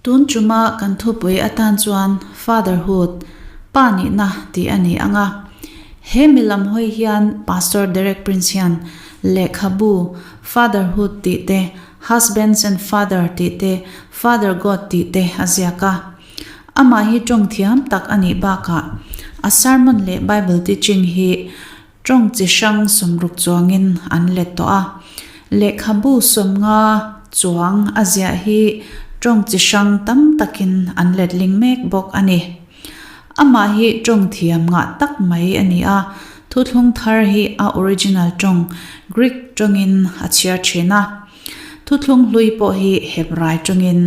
Tun tuma kan thupui atan chuan Fatherhood, Pa nihna tih a ni ang a. He mi lam hawi hian Pastor Derek Prince hian lehkhabu Fatherhood tih te, Husbands and Father tih te, Father God tih te a ziak a. Amah hi tawng thiam tak a nih bakah a sermon leh Bible teaching hi Tawng chi hrang sawmruk chuangin an let tawh a, lehkhabu 50 chuang a ziah hi tawng chi hrang tam takin an letling mek bawk a ni. Amah hi tawng thiam ngah tak mai a ni a, thuthlung thar hi a original tawng Greek tawngin a chhiar thin a, thuthlung hlui pawh hi Hebrai tawngin.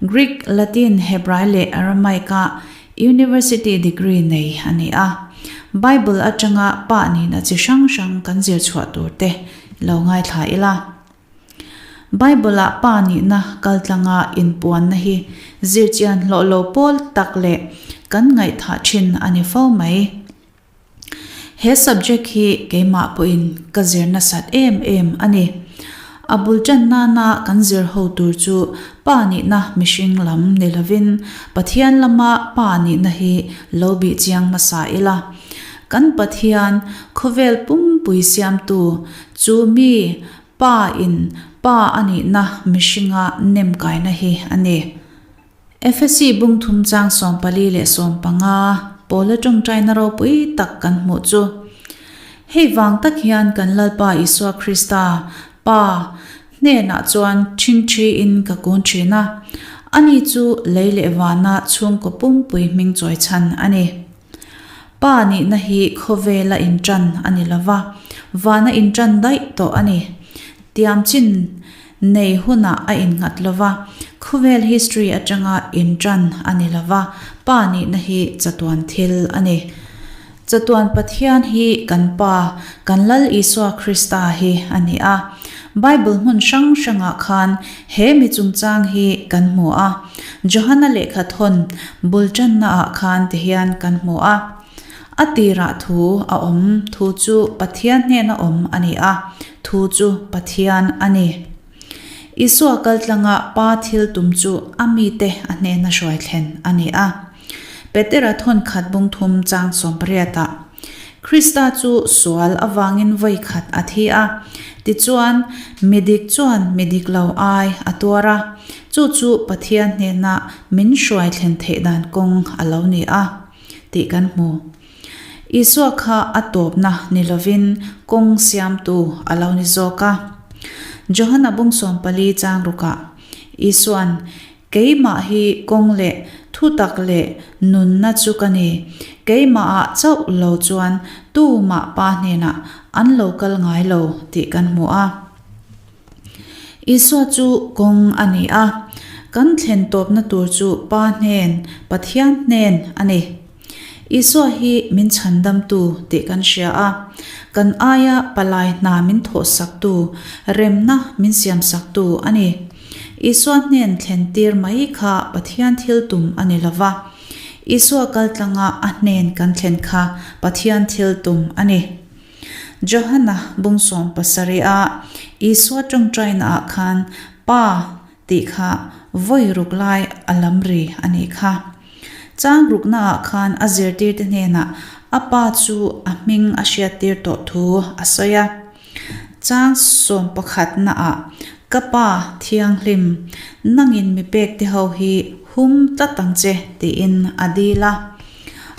Greek, Latin, Hebrai leh Aramaic-a University degree nei a ni a, Bible atanga pa nihna chi hrang hrang kan zir chhuah tur te lo ngaithla ila. Bible-ah pa nihna kaltlanga inpuanna hi zirchian hlawh lo pawl tak leh kan ngaihthah thin a ni fo mai. He subject hi keimah pawhin ka zir nasat em em a ni. A bul tan nana kan zir ho tur chu pa nihna mihring lam ni lovin Pathian lama pa nihna hi lo bih chiang hmasa ila. Kan Pathian, khawvel pumpui siamtu, chu mi pa in pa a nihna mihringa nem kaina hi a ni. Efesi bung thum chang 44 15 Paula tawngtaina ropui tak kan hmuh chu. Hei vang tak hian kan Lalpa Isua Krista, Pa, hnenah chuan ṭhingṭhi in ka kun ṭhin a, ani chu lei leh vana chhungkaw pumpui hming chawi chhan a ni. Pa nihna hi khawvela inṭan a ni lova, vana inṭan daih tawh a ni. Tiam chin Nei hunah a innghat lova, khawvel history atanga inṭan a ni lova, Pa nihna hi chatuan thil a ni. Chatuan Pathian hi kan Pa, kan Lal Isua Krista hi a ni a. Bible hmun hrang hrangah khan he mi chungchang hi kan hmu a. Johana lehkha thawn bul ṭannaah khan tihian kan hmu a. A tirah thu a awm, thu chu Pathian hnena awm a ni a, thu chu Pathian a ni. Isua kaltlanga Pa thil tum chu a mite a hnena hruai thlen a ni a. Petera thawn khat bung thum chang 18 ah, Krista chu sual avangin vawi khat a thi a, tichuan midik chuan midik lo ai a tuar a, chu chu Pathian hnena min hruai thlen theih dan kawng a lo ni a. tih kan hmu. Isua kha a tawpna ni lovin kawng siamtu a lo ni zawk a. Johana bung 14 chang rukah Isua'n, Keimah hi kawng leh thutak leh nunna chu ka ni, keimahah chauh lo chuan tumah Pa hnenah an lo kal ngai lo tih kan hmu a. Isua chu kawng a ni a, kan thlen tawpna tur chu Pa hnen, Pathian hnen a ni. Isua hi min chhandamtu tih kan hria a, kan aia palai hna min thawhsaktu, remna min siamsaktu a ni. Isua hnen thlen tir mai kha Pathian thil tum a ni lova, Isua kaltlanga a hnen kan thlen kha Pathian thil tum a ni. Johana bung 70 a Isua tawngtaina ah khan Pa tih kha vawi ruk lai a lam ri a nih kha. Chang rukna ah khan a zirtirte hnenah a Pa chu a hming a hriattir tawh thu a sawi a. Chang 11 na ah Ka Pa Thianghlim, nangin mi pek te ho hi hum tlat ang che tiin a dil a.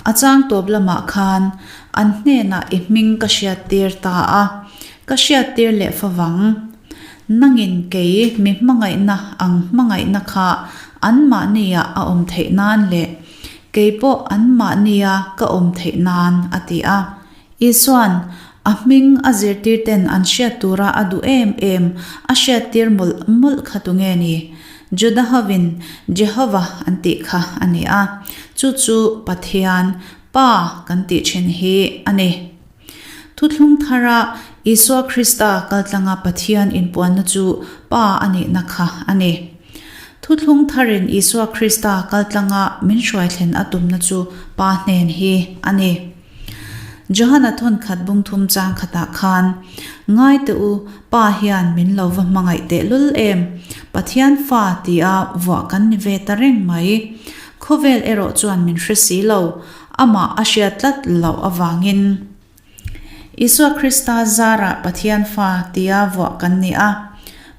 A chang tawp lamah khan an hnenah i hming ka hriattir ta a, ka hriattir leh favang. Nangin kei mi hmangaihna ang hmangaihna kha anmahnia a awm theih nan leh kei pawh anmahnia ka awm theih nan a ti a. Isua'n a hming a zirtirten an hriat tura a duh em em a hriattir mawlh mawlh kha tunge ni? Juda hovin Jehova an tih kha a ni a, chu chu Pathian, Pa kan tih thin hi a ni. Thuthlung thara Isua Krista kaltlanga Pathian inpuanna chu Pa a nihna kha a ni. Thuthlung tharin Isua Krista kaltlanga min hruaithlen a tumna chu Pa hnen hi a ni. Johana thawnkhat bungthum chang khatah khan, Ngai teh u, Pa hian min lo va hmangaih tehlul em? Pathian fa tia vuah kan ni ve ta reng mai. Khawvel erawh chuan min hre si lo, amah a hriat tlat loh avangin. Isua Krista zarah Pathian fa tia vuah kan ni a,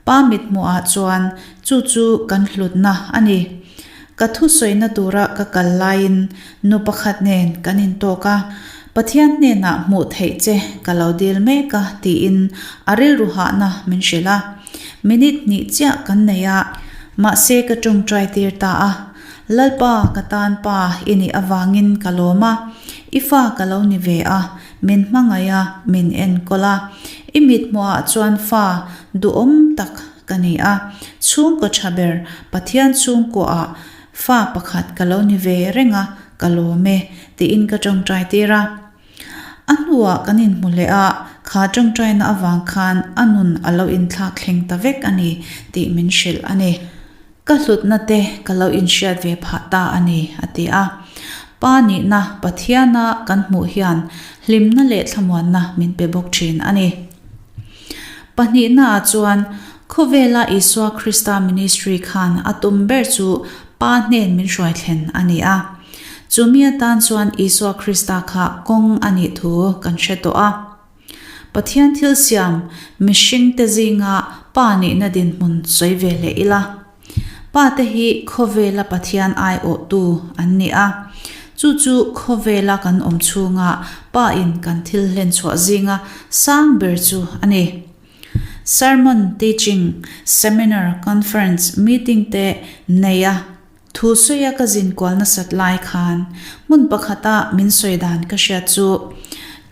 Pa mithmuhah chuan chu chu kan hlutna a ni. Ka thusawina tura ka kal laiin nu pakhat nen kan intawk a, Pathian hnenah hmuh theih che ka lo dil mek a tiin a rilru hahna min hrilh a. Minute hnih chiah kan nei a, mahse ka tawngtai tir ta a. Lalpa ka tan pa i nih avangin ka lawm a, i fa ka lo ni ve a, min hmangaih a, min enkawl a. I mithmuhah chuan fa duhawm tak ka ni a, chhungkaw tha ber Pathian chhungkuaah fa pakhat ka lo ni ve reng a, ka lawm e, tiin ka tawngtai tir a. A hnuah kan inhmu leh a, kha tawngtaina avang khan a nun a lo inthlak thleng ta vek a ni tih min hrilh a ni. Ka hlutna te ka lo inhriat ve phah ta a ni, a ti a. Pa nihna Pathiana kan hmuh hian hlimna leh thlamuanna min pe bawk thin a ni. Pahnihnaah chuan, khawvela Isua Krista ministry khan a tum ber chu Pa hnen min hruai thlen a ni a. Chumi atan chuan Isua Krista kha kawng a nih thu kan hre tawh a. Pathian thil siam mihringte zinga Pa nihna dinhmun sawi ve leh ila. Pa te hi khawvela Pathian aiawhtu an ni a. Chu chu khawvela kan awm chhunga Pa in kan thil hlen chhuah zinga sang ber chu a ni. Sermon, teaching, seminar, conference, meeting te nei a thu sawi a ka zin kual nasat lai khan hmun pakhata min sawi dan ka hriat chu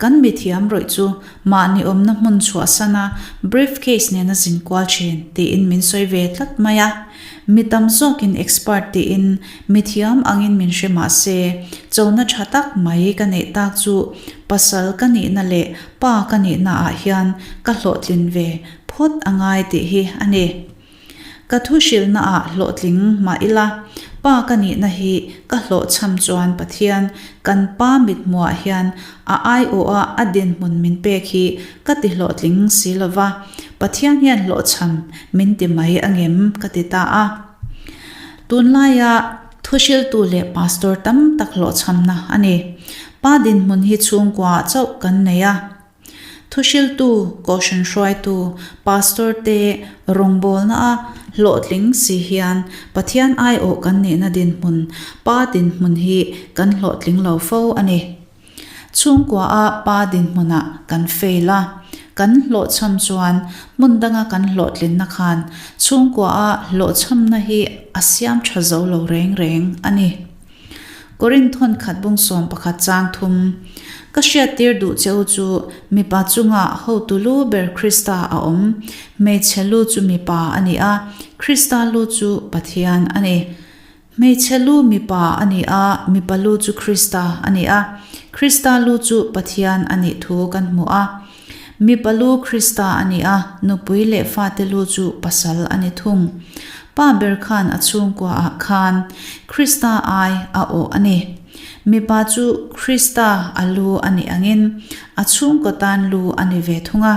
kan mithiam rawih chu mahni awmna hmun chhuahsana briefcase nena zin kual thin tiin min sawi ve tlat mai a. Mi tam zawkin expert tiin mithiam angin min hre mah se, chona tha tak mai ka neih tak chu pasal ka nihna leh pa ka nihna ah hian ka hlawhtlin ve phawt a ngai tih hi a ni. Ka thu hrilhna ah hlawhtling mah ila, pa ka nihna hi ka hlawhchham chuan Pathian kan pa mithmuhah hian a aiawha a dinhmun min pek hi ka ti hlawhtling si lova, Pathian hian hlawhchham min ti mai angem ka ti ta a. Tunlaia thu hriltu leh pastor tam tak hlawhchhamna a ni. Pa dinhmun hi chhungkuaah chauh kan nei a. Thuhriltu, Kohhran hruaitu, Pastor te rawngbawlna a hlawhtling si hian Pathian aiawh kan nihna dinhmun, Pa dinhmun hi kan hlawhtling lo fo a ni. Chhungkua a Pa dinhmunah kan fail a, kan hlawhchham chuan hmun danga kan hlawhtlinna khan chhungkua a hlawhchhamna hi a siam tha zo lo reng reng a ni. Korinth hawn khat bung 11 chang thum, Ka hriattir duh che u chu mipa chungah hotu lu ber Krista a awm, hmeichhe lu chu mipa a ni a, Krista lu chu Pathian a ni. Hmeichhe lu mipa a ni a, mipa lu chu Krista a ni a, Krista lu chu Pathian a nih thu kan hmu a. Mipa lu Krista a ni a, nupui leh fate lu chu pasal a ni thung. Pa ber khan a chhungkuaah khan Krista ai a awh a ni. Mipa chu Krista a lu a nih angin a chhungkaw tan lu a ni ve thung a.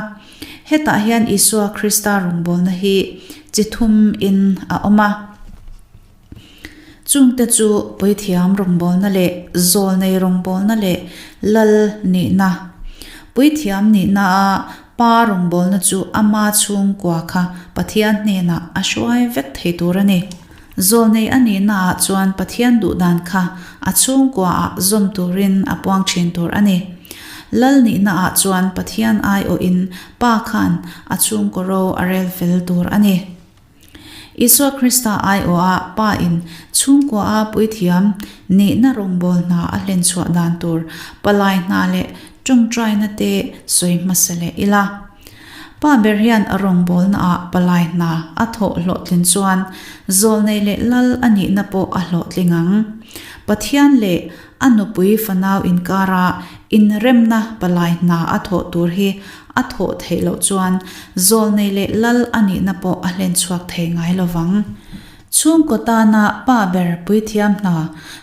Hetah hian Isua Krista rawngbawlna hi chi thum in a awm a. Chungte chu puithiam rawngbawlna leh zawlnei rawngbawlna leh lal nihna. Puithiam nihna a pa rawngbawlna chu ama chhungkua kha Pathian hnenah a hruai vek thei tur a ni. Zawlnei a nihna ah chuan Pathian duhdan kha a chhungkua ah zawm turin a puang thin tur a ni. Lal nihna ah chuan Pathian aiawhin pa khan a chhungkaw ro a rel fel tur a ni. Isua Krista aiawha Pa in chhungkua a puithiam nihna rawngbâwl hna a hlen chhuah dan tur palai hna leh tawngtaina te sawi hmasa leh ila. Pa ber hian a rawngbâwlna ah palai hna a thawh hlawhtlin chuan zawlnei leh lal a nihna pawh a hlawhtling ang. Pathian leh a nupui fanau inkara inremna palai hna a thawh tur hi A thawh theih loh chuan zawlnei leh lal a nihna pawh a hlen chhuak thei ngai lo vang. Chhungkaw tana pa ber puithiam hna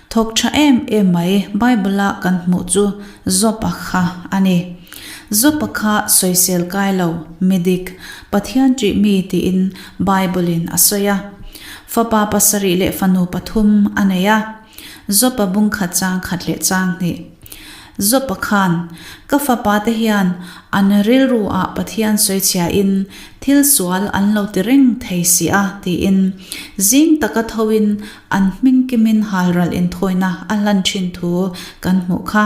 thawk tha em em mai Bible-a kan hmuh chu Job-a kha a ni. Job-a kha sawisel kai lo, mi dik, Pathian ṭih mi tiin Bible-in a sawi a. Fapa pasarih leh fanu pathum a nei a. Job-a bung khat chang khat leh chang hnih. Job-a khan, Ka fapa te hian an rilru ah Pathian sawichhiain thil sual an lo ti reng thei si a, tiin zing taka thoin an hming kimin halral inthawina a hlan thin thu kan hmuh kha.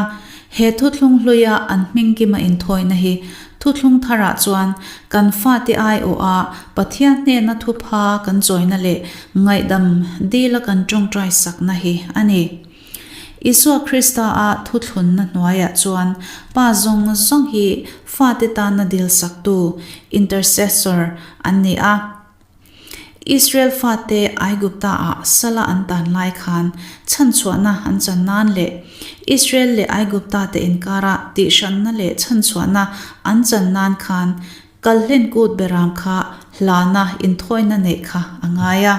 He thuthlung hluia an hming kima inthawina hi thuthlung tharah chuan kan fate aiawha Pathian hnena thupha kan chawina leh ngaihdam dila kan tawngtai sakna hi a ni. Isua Krista a thuthlunna hnuaiah chuan Pa zawng zawng hi fate tana dilsaktu, intercessor, an ni a. Israel fate Aigupta-ah sala an tan lai khan chhanchhuahna an chan nan leh Israel leh Aigupta te inkara tihhranna leh chhanchhuahna an chan nan khan Kalhlen kut beram kha hlana inthawina neih kha a ngai a.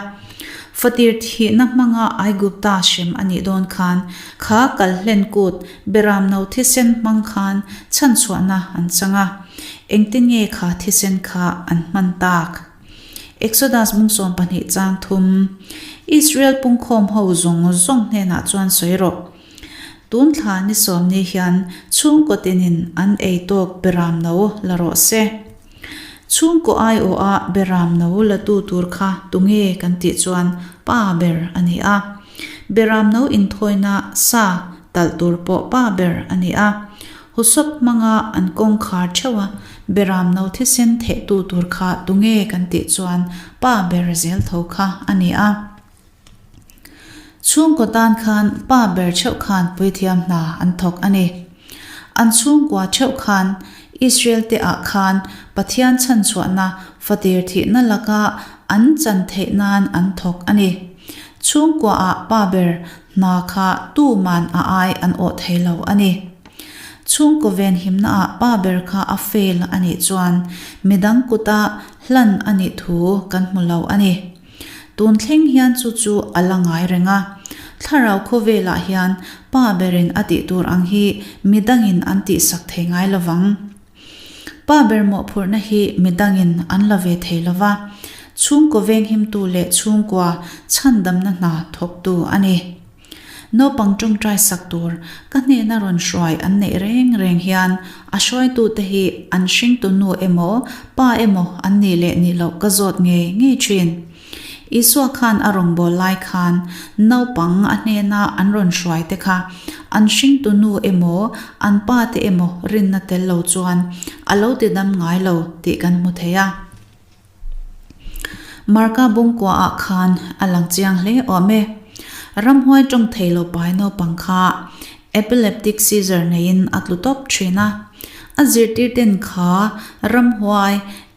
Fatir thihna hmanga Aigupta hrem a nih dawn khan kha kalhlen kut beram no thisen hmang khan chhanchhuahna an chang a. Engtin nge kha thisen kha an hman tak? Exodus bung 12 chang thum Israel pungkhawm ho zawng zawng hnenah chuan sawi rawh. Tun thla ni sawmni hian chhungkaw tinin an ei tawk beram no la rawh se. Chhungkaw aiawha beram no la tu tur kha tunge kan tih chuan pa ber a ni a. Beram no inthawina sa talh tur pawh pa ber a ni a. Husawp hmanga an kawngkhar theuha beram no thisen thehtu tur kha tunge kan tih chuan pa ber zel tho kha a ni a. Chhungkaw tan khan pa ber theuh khan puithiam hna an thawk a ni. An chhungkua theuh khan Israel te ah khan Pathian chhanchhuahna fatir thihna laka an chan theih nan an thawk a ni. Chhungkua ah pa ber hna kha tuman a ai an awh thei lo a ni. Chhungkaw venhimna ah pa ber kha a fail a nih chuan midang kuta hlan a nih thu kan hmu lo a ni. Tun thleng hian chu chu a la ngai reng a. Thlarau khawvelah hian pa berin a tih tur ang hi midangin an tihsak thei ngai lo vang. Pa ber mawhphurhna hi midangin an la ve thei lo va, chhungkaw venghimtu leh chhungkua chhandamna hna thawktu a ni. Naupang tawngtai sak tur ka hnena rawn hruai an neih reng reng hian a hruaitute hi an hringtu nu emaw pa emaw an nih leh nih loh ka zawt ngei ngei thin. Isua khan a rawngbâwl lai khan naupang a hnena an rawn hruai te kha an hringtu nu emaw an pa te emaw rinna tel lo chuan a lo ti dam ngai lo tih kan hmu thei a. Marka bungkuaah khan a lang chiang hle awm e. Ramhuai tawng thei lo pai naupang kha epileptic seizure neiin a tlu tawp thin a. A zirtirten kha ramhuai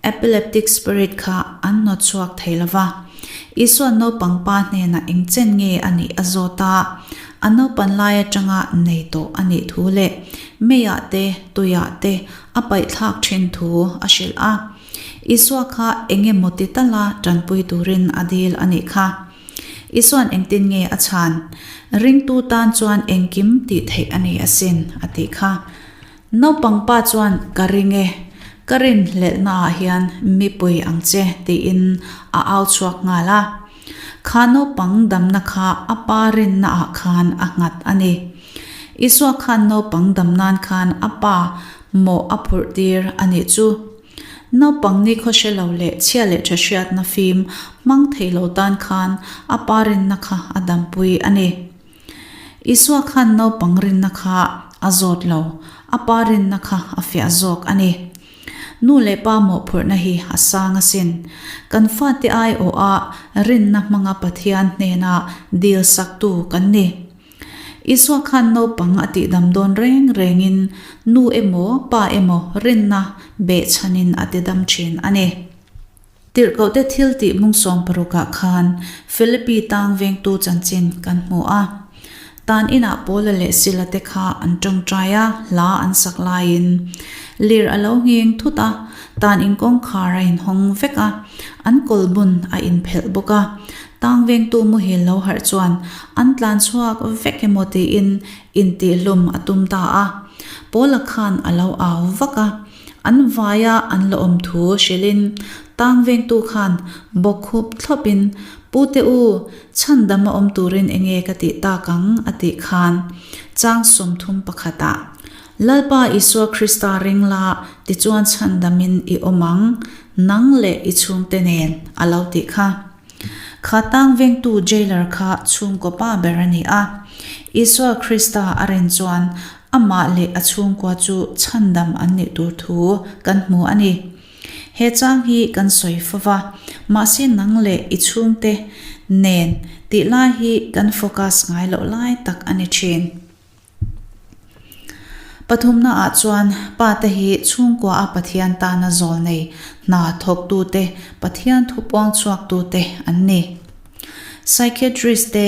epileptic spirit kha an hnawt chhuak thei lo va. Isua naupang pa hnenah eng chen nge a nih a zawt a, a naupan lai atanga nei tawh a nih thu leh meiah te tuiah te a paihthlak thin thu a hrilh a. Isua kha eng emaw ti tala tanpui turin a dil a nih kha. Isua'n engtin nge a chhan? Ringtu tan chuan engkim tih theih a ni asin, a tih kha. Naupang pa chuan ka ring e, ka rinhlelhnaah hian mipui ang che tiin a au chhuak nghal a. Kha naupang damna kha a pa rinnaah khan a nghat a ni. Isua khan naupang dam nan khan a pa mawh a phurh tir a nih chu. Naupang ni khaw hre lo leh chhia leh tha hriatna fim hmang thei lo tan khan a pa rinna kha a dampui a ni. Isua khan naupang rinna kha a zawt lo, a pa rinna kha a fiah zawk a ni. Nu leh pa mawhphurhna hi a sang asin. Kan fate aiawha rinna hmanga Pathian hnena dil saktu kan ni. Isua khan naupang a tihdam dawn reng rengin nu emaw pa emaw rinna behchhanin a tidam thin a ni. Tirhkohte thil tih mung sawmparukah khan Philippi tang vengtu chanchin kan hmu a. Tan inah Paula leh Sila te kha an tawngtai a, hla an sak laiin lir a lo ngheng thut a, tan in kawngkhar a inhawng vek a, an kawlbun a inphelh bawk a. Tang vengtu muhil lo harh chuan an tlan chhuak vek emaw tiin intihhlum a tum ta a. Paula khan a lo au vak a, an vaia an la awm thu hrilhin tang vengtu khan bawkkhup thlawpin, Pute u, chhandam a awm turin enge ka tih tak ang? a tih khan chang 31 ah, Lalpa Isua Krista ring la, tichuan chhandamin i awm ang, nang leh i chhungte nen, a lo tih kha. Kha tang vengtu jailer kha chhungkaw pa ber a ni a. Isua Krista a rin chuan amah leh a chhungkua chu chhandam an nih tur thu kan hmu a ni. He chang hi kan sawi fo va, mahse nang leh i chhungte nen tih lai hi kan focus ngai loh lai tak a ni thin. Pathumna ah chuan pa te hi chhungkua a Pathian tana zawl nei hna thawktu te, Pathian thu puang chhuak tu te an ni. Psychiatrist te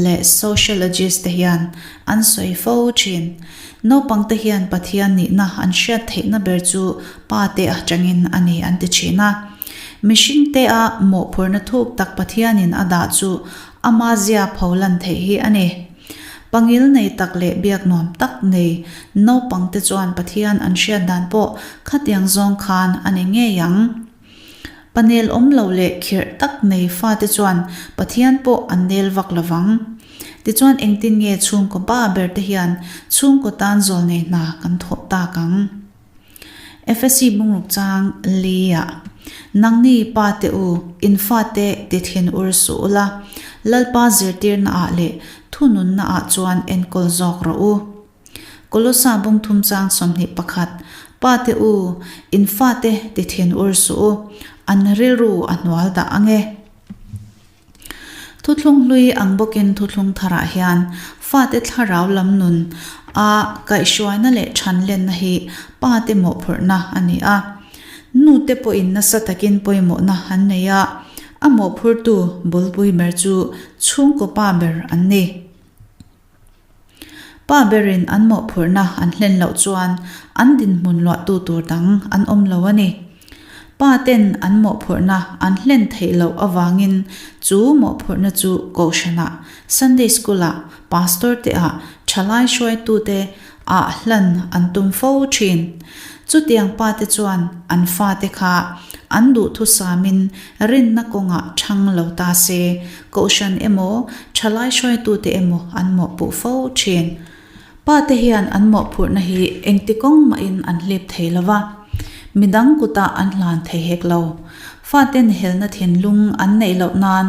leh sociologist te hian an sawi fo thin. Naupang te hian Pathian nihna an hriat theihna ber chu pa te atangin a ni an ti thin a. Mihring te a mawhphurhna thuk tak Pathianin a dah chu ama zia pho lan theih hi a ni. Pangil nei tak leh biak nuam tak nei naupang te chuan Pathian an hriat dan pawh khatiang zawng khan a ni ngei ang. Panel awm lo leh khirh tak nei fate chuan Pathian pawh an nel vak lo vang. Tichuan engtin nge chhungkaw ba ber te hian chhungkaw tan zawl nei hna kan thawh tak ang? Efesi bungruk chang Li-ah, Nangni pa te u, in fate ti thin ur suh ula, Lalpa zirtirnaah leh thununnaah chuan enkawl zawk rawh u. Kolosa bungthum chang 21, Pa te u, in fate ti thin ur suh u, an rilru a hnual dah ang e. Thuthlung hlui ang bawkin thuthlung tharah hian fate thlarau lam nun a kaihhruaina leh thanlenna hi pate mawhphurhna a ni a. Nute pawhin nasa takin pawimawhna an nei a, a mawhphurtu bulpui ber chu chhungkaw pa ber an ni. Pa berin an mawhphurhna an hlen loh chuan an dinhmun luahtu tur dang an awm lo a ni. Pa ten an mawhphurhna an hlen theih loh avangin chu mawhphurhna chu Kohhranah, Sunday School-ah, Pastor te ah, thalai hruaitute ah hlan an tum fo thin. Chutiang pa te chuan an fate kha an duhthusamin rinna kawngah chhang lo ta se, Kohhran emaw, thalai hruaitute emaw an mawhpuh fo thin. Pa te hian an mawhphurhna hi engti kawng mahin an hlip thei lo va, midang kutah an hlan thei hek lo. Faten helna thinlung an neih loh nan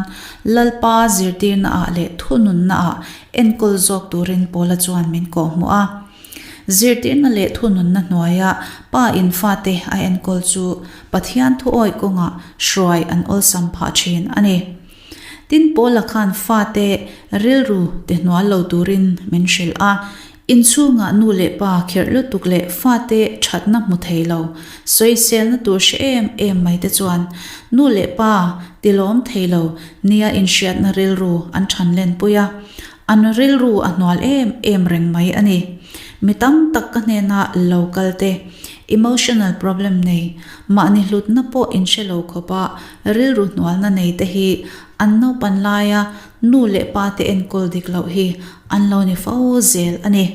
Lalpa zirtirnaah leh thununnaah enkawl zawk turin Paula chuan min kawhhmuh a. Zirtirna leh thununna hnuaia pa in fate a enkawl chu Pathian thuawih kawngah hruai an awlsam phah thin a ni. Tin Paula khan fate rilru ti hnual lo turin min hrilh a, inchhungah nu leh pa kherh lutuk leh fate thatna hmu thei lo, sawiselna tur hre em em mai te chuan nu leh pa ti lawm thei lo nia inhriatna rilru an than lenpui a, an rilru a hnual em em reng mai a ni. Mi tam tak ka hnena lo kal te, emotional problem nei, mahni hlutna pawh inhre lo khawpa Rilru hnualna nei te hi an naupan laia nu leh pa te enkawl dik loh hi an lo ni fo zel a ni.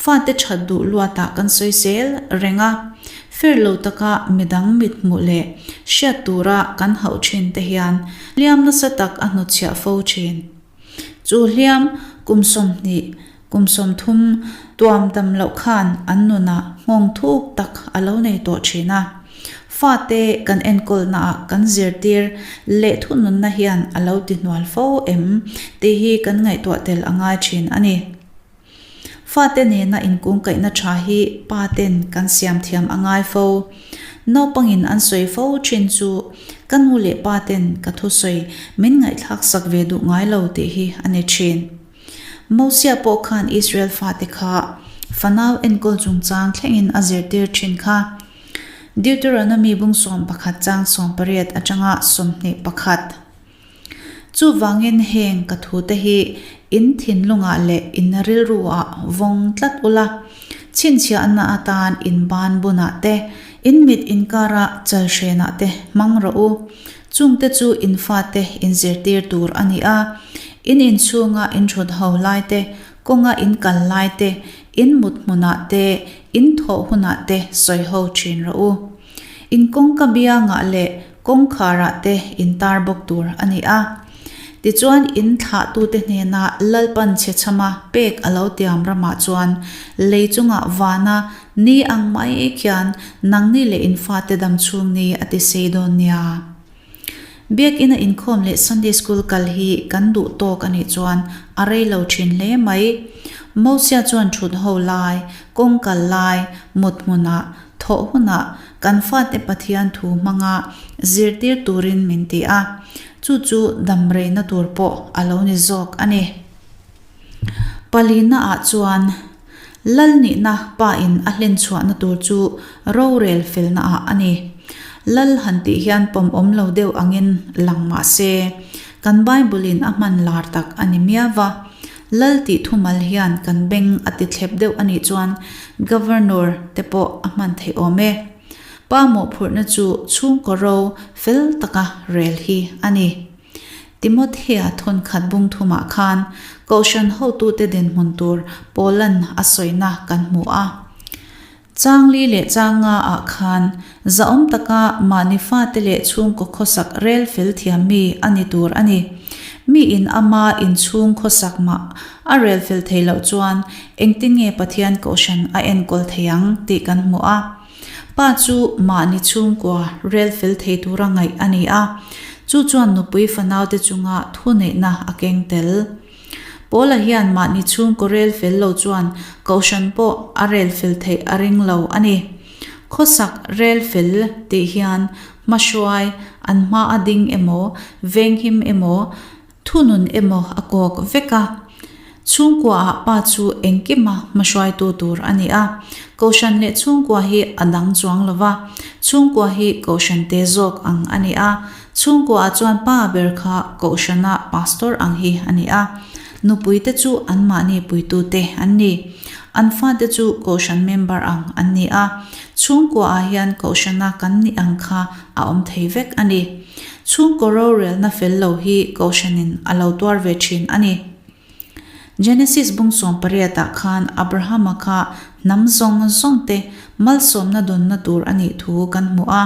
Fate that duh luatah kan sawi zel reng a, fair lo taka midang mit hmuh leh hriat tura kan hauh thin te hian hliam nasa tak a hnutchhiah fo thin. Chu hliam kum 20, kum 30 tuam dam loh khan an nunah nghawng thuk tak a lo nei tawh thin a. Fate kan enkawlnaah kan zirtir leh thununna hian a lo ti hnual fo em tih hi kan ngaihtuah tel a ngai thin a ni. Fate nena inkungkaihna tha hi pa ten kan siam thiam a ngai fo. Naupangin an sawi fo thin chu ka nu leh pa ten ka thusawi min ngaihthlak sak ve duh ngai lo tih hi a ni thin. Mosia pawh khan Israel fate kha fanau enkawl chungchang thlengin a zirtir thin kha. Deuteronomy bung 11 chang 18 atanga 21. Chuvangin heng ka thute hi in thinlungah leh in rilruah vawng tlat ula, chhinchhiahna atan in ban bunah te, in mit inkara chalhrenah te hmang rawh u. Chungte chu in fate in zirtir tur a ni a, in inchhunga in thut ho lai te, kawnga in kal lai te, in mut hmunah te, in thawh hunah te sawi ho thin rawh u. In kawngka biangah leh kawngkharah te in tar bawk tur a ni a. Tichuan in thlahtute hnena Lalpan chhechhama pek a lo tiam ramah chuan lei chungah vana ni ang mai khian nangni leh in fate dam chhung ni a ti sei dawn nia. Biakina inkhawm leh Sunday School kal hi kan duh tawk a nih chuan a rei lo thin hle mai. Mosia chuan thut ho lai, kawng kal lai, mut hmunah, thawh hunah kan fate Pathian thu hmanga zirtir turin min ti a, chu chu damreina tur pawh a lo ni zawk a ni. Palina ah chuan Lal nihna pa in a hlen chhuahna tur chu rorel felna ah a ni. Lal han tih hian pawm awm lo deuh angin lang mah se, kan Bible in a hman lar tak a ni miau va. Lal tih thumal hian kan beng a ti thlep deuh a nih chuan Governor te pawh a hman theih awm e. Pa mawhphurhna chu chhungkaw ro fel taka rel hi a ni. Timothea thawnkhat bung thumah khan Kohhran hotute dinhmun tur Paula'n a sawina kan hmu a. Changli leh Changa ah khan zahawm taka mahni fate leh chhungkaw khawsak rel fel thiam mi a ni tur a ni. Miin ama inchhung khawsak mah a rel fel thei loh chuan engtin nge Pathian Kohhran a enkawl thei ang tih kan hmu a. Pa chu mahni chhungkua rel fel thei tura ngaih a ni a, chu chuan nupui fanaute chunga thuneihna a keng tel. Paula hian mahni chhungkaw rel fel lo chuan kohhran pawh a rel fel theih a ring lo a ni. Khawsak rel fel tih hian hmahruai, an hma a ding emaw, venghim emaw, Thunun emaw a kawk vek a, chhungkuaah pa chu engkima hmahruaitu tur a ni a, Kohhran leh chhungkua hi a dang chuang lo va, chhungkua hi Kohhran te zawk ang a ni a, chhungkuaah chuan pa ber kha Kohhrana pastor ang hi a ni a, nupuite chu anmahni puitute an ni. An fate chu Kohhran member ang an ni a, chhungkuaah hian Kohhrana kan nih ang kha a awm thei vek a ni. Chhungkaw rorelna fel lo hi Kohhranin a lo tuar ve thin a ni. Genesis bung 18 ah khan Abrahama kha hnam zawng zawng te malsawmna dawnna tur a nih thu kan hmu a.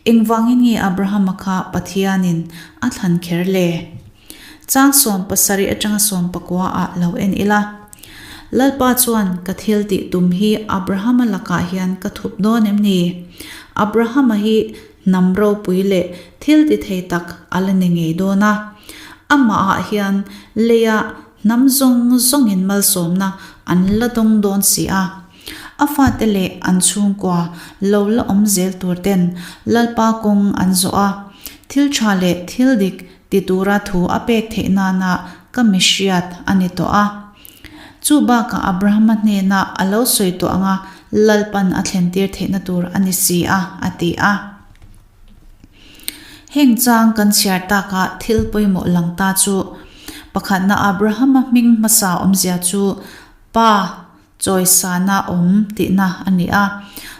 Engvangin nge Abrahama kha Pathianin a thlan kher le? Chang 70 atanga 90 ah lo en ila. Lalpa chuan ka thil tih tum hi Abrahama lakah hian ka thup dawn em ni? Abrahama hi Hnam ropui leh thil ti thei tak a la ni ngei dawn a. Amahah hian leia hnam zawng zawngin malsawmna an la dawng dawn si a. A fate leh an chhungkua lo la awm zel tur ten Lalpa kawng an zawh a, thil tha leh thil dik ti tura thu a pek theih nana ka mi hriat a ni tawh a. Chu bakah Abrahama hnena a lo sawi tawh anga Lalpan a thlentir theihna tur a ni si a, a ti a. Heng chang kan chhiar taka thil pawimawh lang ta chu, pakhatna Abrahama hming hmasa awmzia chu Pa chawisana awm tihna a ni a.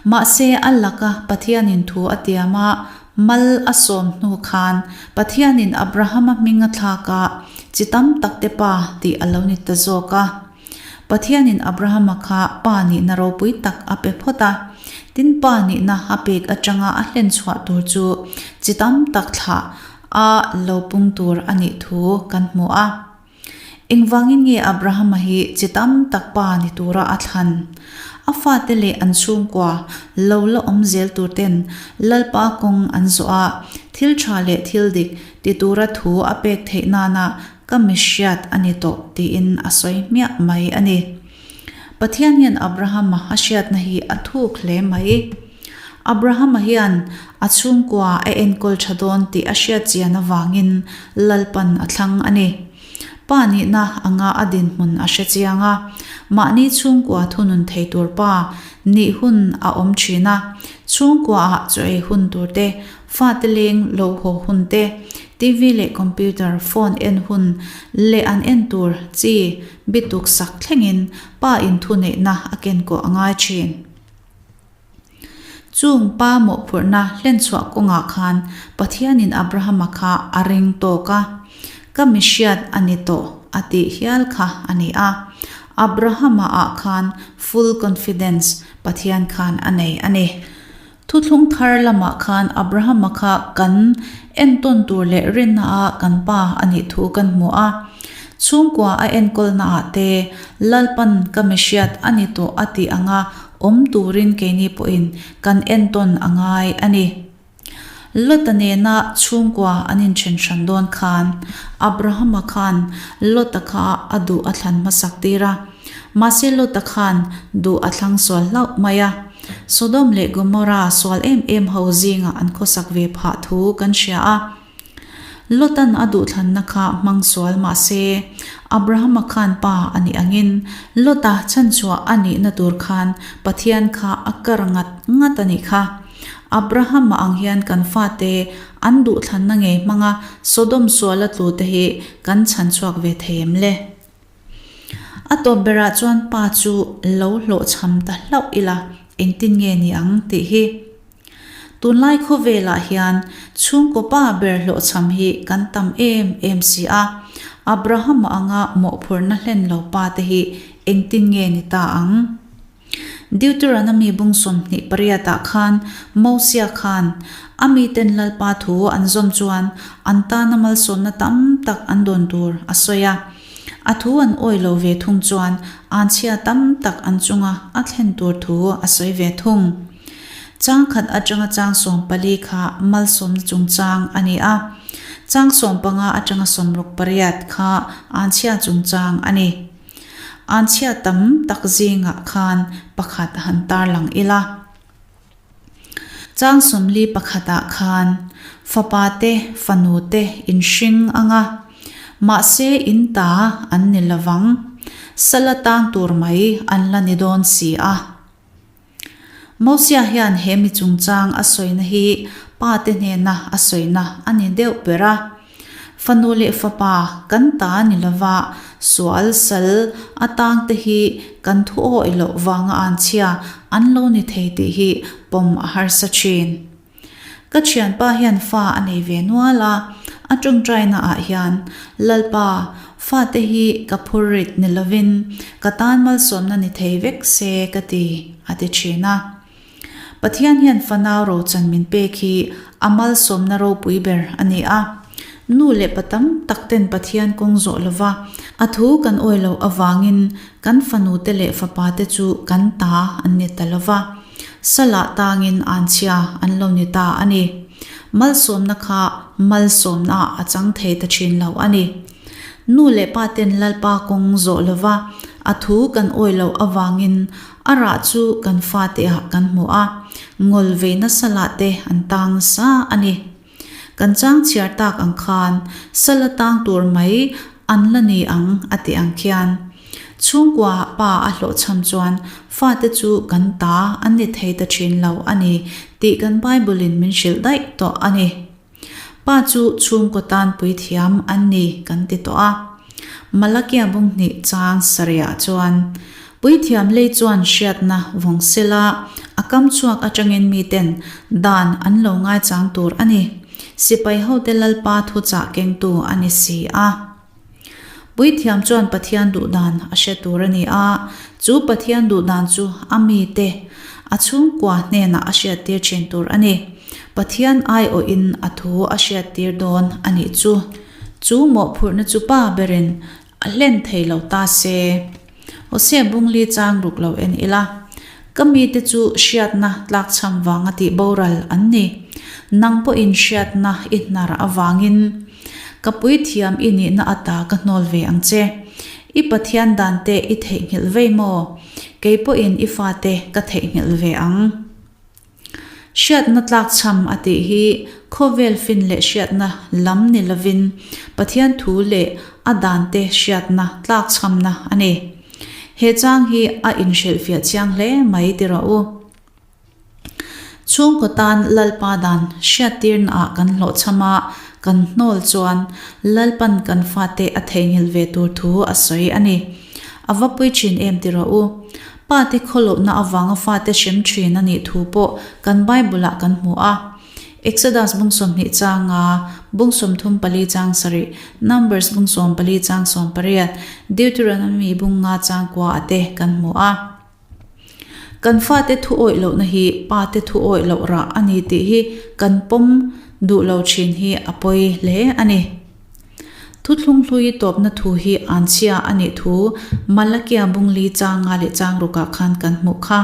Mahse a laka Pathianin thu a tiam a, mal a sawm hnu khan Pathianin Abrahama hming a thlak a, chi tam takte pa tih a lo ni ta zawk a. Pathianin Abrahama kha pa nihna ropui tak a pe phawt a, tin pa nihna a pek atanga a hlen chhuah tur chu chi tam tak thlah a lo pung tur a nih thu kan hmu a. Engvangin nge Abrahama hi chi tam tak pa ni tura a thlan? A fate leh an chhungkua lo la awm zel tur ten Lalpa kawng an zawh a, thil tha leh thil dik ti tura thu a pek theih nana ka mi hriat a ni tawh tiin a sawi hmiah mai a ni. Pathian hian Abrahama a hriatna hi a thuk hle mai. Abrahama hian a chhungkua a enkawl tha dawn tih a hriat chian avangin Lalpan a thlang a ni. Pa nihna anga a dinhmun a hre chiang a, mahni chhungkua thunun thei tur pa nih hun a awm thin a, chhungkuaah chaw ei hun tur te, fate leng lo haw hun te, TV leh computer, phone en hun leh an en tur chi bituk sak thlengin pa in thuneihna a kenkawh a ngai thin. Chung pa mawhphurhna hlenchhuah kawngah khan Pathianin Abrahama kha a ring tawk a, Ka mi hriat a ni tawh a tih hial kha a ni a. Abrahama ah khan full confidence Pathian khan a nei a ni. Thuthlung thar lamah khan Abrahama kha kan entawn tur leh rinna ah kan pa a nih thu kan hmu a. Chhungkua a enkawlna ah te Lalpan ka mi hriat a ni tawh a tih anga awm turin keini pawhin kan entawn a ngai a ni. Lota nena chhungkua an inthen hran dawn khan Abrahama khan Lota kha a duh a thlan hmasak tir a. Mahse Lota khan duh a thlang sual hlauh mai a. Sodom leh Gomorrah sual em em ho zingah an khawsak ve phah thu kan hria a. Lotan a duhthlanna kha hmang sual mah se, Abrahama khan pa a nih angin Lota chhanchhuah a nihna tur khan Pathian kha a kar ngat ngat a nih kha. Abrahama ang hian kan fate an duhthlanna ngei hmanga Sodom suala tlu te hi kan chhanchhuak ve thei em le? A tawp berah chuan pa chu lo hlawhchham ta hlauh ila engtin nge ni ang tih hi. Tunlai khawvelah hian chhungkaw pa ber hlawhchham hi kan tam em em si a, Abrahama anga mawhphurhna hlen lo pa te hi engtin nge ni ta ang? Deuteronomy bung 28 ah khan Mosia khan a miten Lalpa thu an zawm chuan an tana malsawmna tam tak an dawn tur a sawi a. A thu an awi lo ve thung chuan anchhia tam tak an chunga a thlen tur thu a sawi ve thung. Chang khat atanga chang 14 kha malsawmna chungchang a ni a, chang 15 atanga 68 kha anchhia chungchang a ni. Anchhia tam tak zingah khan pakhat han tarlang ila. Chang 41 ah khan fapa te fanu te in hring anga, mahse in ta an ni lovang, sala tang tur mai an la ni dawn si a. Mosia hian he mi chungchang a sawina hi pa te hnena a sawina a ni deuh ber a. Fanu leh fapa kan ta ni lova sual sal atang te hi kan thu awih loh vanga anchhia an lo ni thei tih hi pawm a harsa thin. Ka thianpa hian fa a nei ve nual a, a tawngtaina ah hian, Lalpa, fate hi ka phur rit ni lovin ka tan malsawmna ni thei vek se ka ti, a ti thin a. Pathian hian fanau rochan min pek hi a malsawmna ropui ber a ni a. Nu leh pa tam tak ten Pathian kawng zawh lova a thu kan awi loh avangin kan fanute leh fapate chu kan ta an ni ta lova. Salah tangin anchhia an lo ni ta a ni. Malsawmna kha malsawmna ah a chang thei ta thin lo a ni. Nu leh pa ten Lalpa kawng zawh lova a thu kan awi loh avangin a rah chu kan fate ah kan hmu a, ngawl veina salah te an tang nasa a ni. Kan chang chhiar tak ang khan sala tang tur mai an la ni ang a tih ang khian chhungkua pa a hlawhchham chuan fate chu kan ta an ni thei ta thin lo a ni tih kan Bible in min hrilh daih tawh a ni. Pa chu chhungkaw tan puithiam an ni kan ti tawh a. Malakia bung hnih chang sarihah chuan Puithiam lei chuan hriatna vawng sela a kam chhuak atangin miten dan an lo ngaichang tur a ni. Sipai hote Lalpa thuchah kengtu a ni si a. Puithiam chuan Pathian duhdan a hre tur a ni a, chu Pathian duhdan chu a mite, a chhungkua hnenah a hriattir thin tur a ni. Pathian aiawhin a thu a hriattir dawn a nih chu. Chu mawhphurhna chu pa berin A hlen thei lo ta se. Hosea bungli chang ruk lo en ila. Ka mite chu hriatna tlakchham vanga tih boral an ni. Nang pawhin hriatna i hnar avangin ka puithiam i nihna ata ka hnawl ve ang che. I Pathian dante i theihnghilh vei maw? Kei pawhin i fate ka theihnghilh ve ang. Hriatna tlakchham a tih hi khawvel fin leh hriatna lam ni lovin Pathian thu leh a dante hriatna tlakchhamna a ni. He chang hi a inhrilhfiah chiang hle mai ti rawh u. Chhungkaw tan Lalpa dan hriattirnaah kan hlawhchham a, kan hnawl chuan Lalpan kan fate a theihnghilh ve tur thu a sawi a ni. A va pui thin em ti rawh u. Pa te khawlohna avanga fate hrem thin a nih thu pawh kan Bible-ah kan hmu a. Exodus bung 20 chang nga, bung 34 chang sarih, Numbers bung 14 chang 18, Deuteronomy bung nga chang kua ah te kan hmu a. Kan fate thu awih lohna hi pa te thu awih loh rah a ni tih hi kan pawm duh lo thin hi a pawi hle a ni. Thuthlung hlui tawpna thu hi anchhia a nih thu Malakia bungli chang nga leh chang rukah khan kan hmuh kha.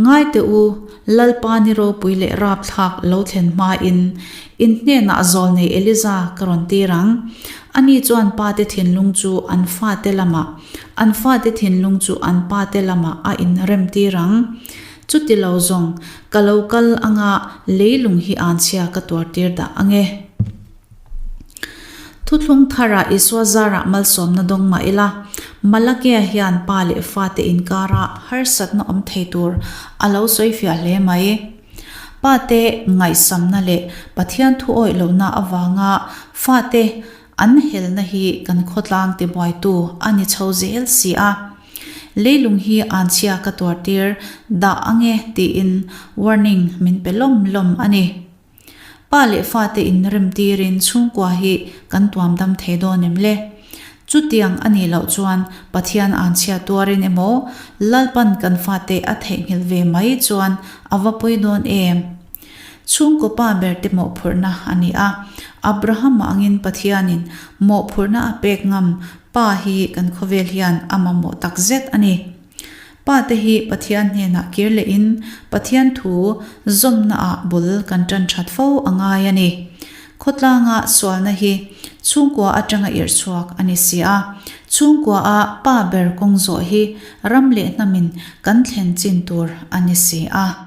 Ngai teh u, Lalpa ni ropui leh rapthlak lo thlen hmain in hnenah zawlnei Eliza ka rawn tir ang. Ani chuan pate thinlung chu an fate lamah, an fate thinlung chu an pate lamah a inremtir ang. Chuti lo zawng, ka lo kal anga leilung hi anchhia ka tuartir dah ang e. Thuthlung tharah Isua zarah malsawmna dawng mah ila, Malakia hian pa leh fate inkara harsatna awm thei tur a lo sawi fiah hle mai. Pate ngaihsamna leh Pathian thu awih lohna avanga fate an helna hi kan khawtlang tibuaitu a ni chho zel si a. Leilung hi anchhia ka tuartir dah ange tiin warning min pe lawm lawm a ni. Pa leh fate inrem tirin chhungkua hi kan tuam dam thei dawn em le? Chutiang a nih loh chuan Pathian anchhia tuarin emaw Lalpan kan fate a theihnghilh ve mai chuan a va pawi dawn em? Chhungkaw pa berte mawhphurhna a ni a, Abrahama angin Pathianin mawhphurhna a pek ngam pa hi kan khawvel hian a mamawh takzet a ni. Pa te hi Pathian hnenah kir lehin Pathian thu zawmnaah bul kan tan that fo a ngai a ni. Khawtlanga sualna hi chhungkua atanga irh chhuak a ni si a. Chhungkua a pa ber kawng zawh hi ram leh hnamin kan thlen chin tur a ni si a.